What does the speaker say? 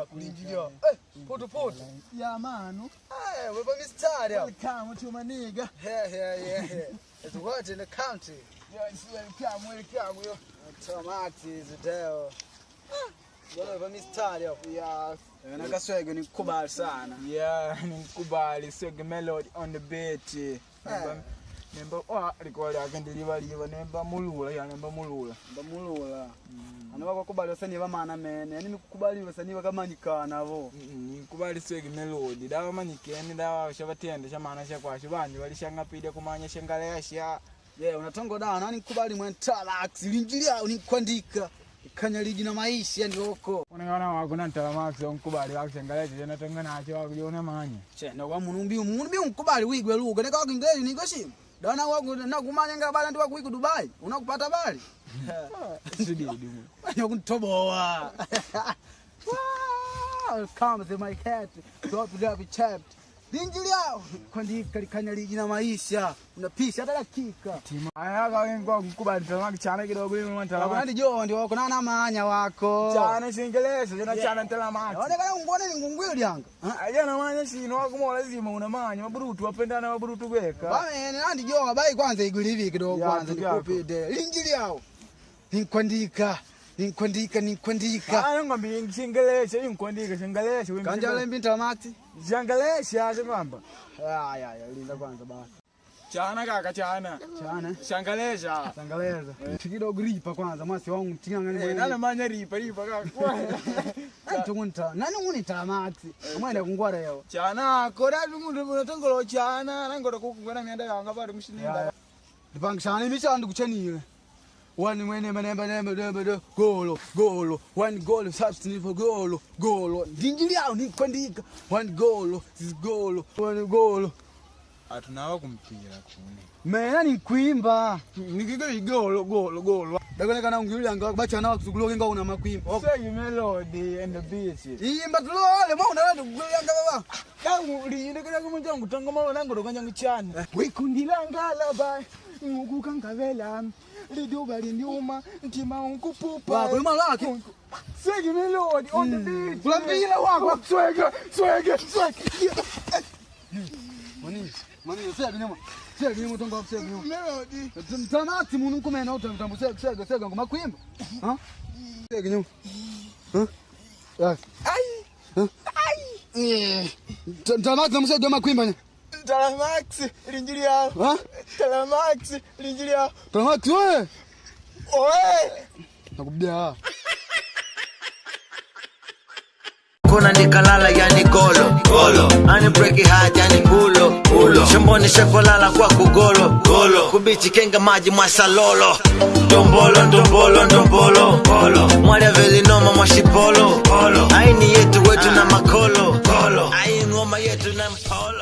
Kulinjilia. Eh, poto poto. Yeah, man. Eh, wewe mistari hapo. Welcome to my nigga. Yeah. It's what in the country. Yes, welcome, welcome. Yo. Tomati zideo. Wewe mistari hapo. Yes. Na kaswege ni kubali sana. Yeah, nikubali Swag Melody on the beat. Nemba nemba oh likoli yake ndilivaliva nemba mulula ya nemba mulula. Ndamulula. Ano wakubali wasanii vamana mene. Yani mikukubali wasanii vakamanyikana vo. Nikubali Swag Melody dawa manyikeni dawa shavatende shamana shakwasho vanju valishang'apide kumanya shengalesha. Yeah, unatongo da nani kubali mwentalax linjilia unikwandika ikanya liji na maisha ndio huko. Onekana wako na ntalamax onkubali wakushengalesha chenatonga nacho wakujiona manya. Chenda kwa munumbi munumbi unkubali wigwe luga neka wako ingeli niko Dana wako na kumanya nga bala ndi wako wiku Dubai unakupata bali. Sididi. Wanya kuntoboa. Wow, come to my cat. Drop drop chat. Linjilia kwandika likanya liji na maisha unapisha hata dakika. Aya wengwa nkubali ntalamax chana kidogo imi ntalamax. Nandi jo ndio wako nana manya wako. Chana shingelesha chana chana ntalamax. Onekana ungone ni ngungwilo lyanga. Ajana manya shino wakumola zima unamanya maburutu wapendana maburutu gweka. Bamene nandi jo bai kwanza igulivi kidogo Ya, kwanza ndugu yako. nikupide. Linjili yao. Ninkwandika, ninkwandika, ninkwandika. Aya ngombe shingelesha inkwandika shingelesha Kanja ule mbinta mati. Shangalesha shingamba. Aya aya linda kwanza basi. Chana kaka chana. Chana. Shangalesha. Sangaleza. Kidogo ripa kwanza mwasi wangu tingangani Eh, nana manya ripa ripa kaka. Nani tungunta? Nani ngunita mati? Mwende kungwara yao. Chana kora lungu unatongolo chana nangoro kukungana mianda yanga bari mushininda. Ndipangishana imishando kuchanile. One mwene manemba nemba nemba de golo golo one goal substitute for golo golo ndinjili yao nikwandika one goal is golo one golo Atunawa kumpira kune. mena nikwimba Nikigo igolo golo golo. dakonekana ungilanga bachana wakusuguloke nga una makwimba Say melody and the beat. imba tulole mwa unalanda kugulanga baba Kangu liyinde kana kumunjangu tanga malo nangoro kanjangu chana. Wikundilangala ba ngukukangavela liduba lindiuma ntima unkupupa. wako imalake Swag melody on the beat. Kulambila wako. Swag swag swag. Mani mani sega nyuma sega nyuma tonga sega nyuma Melody. Mtamati munu nkumena utamtambu sega sega sega ngoma kwimba ha sega nyuma ha yes Ai. Ai mtamati namusega makwimba nya Talamax linjili yao. ha Talamax linjili yao. mtamati wewe Oe. nakubia Kuna nikalala yani golo golo, ani break it hard yani ulo ulo, shamboni shekolala kwa kugolo golo, kubichi kenga maji mwasalolo, ndombolo ndombolo ndombolo golo, mwalia velinoma mwashipolo polo, aini yetu wetu na makolo golo, aini ngoma yetu na mpolo.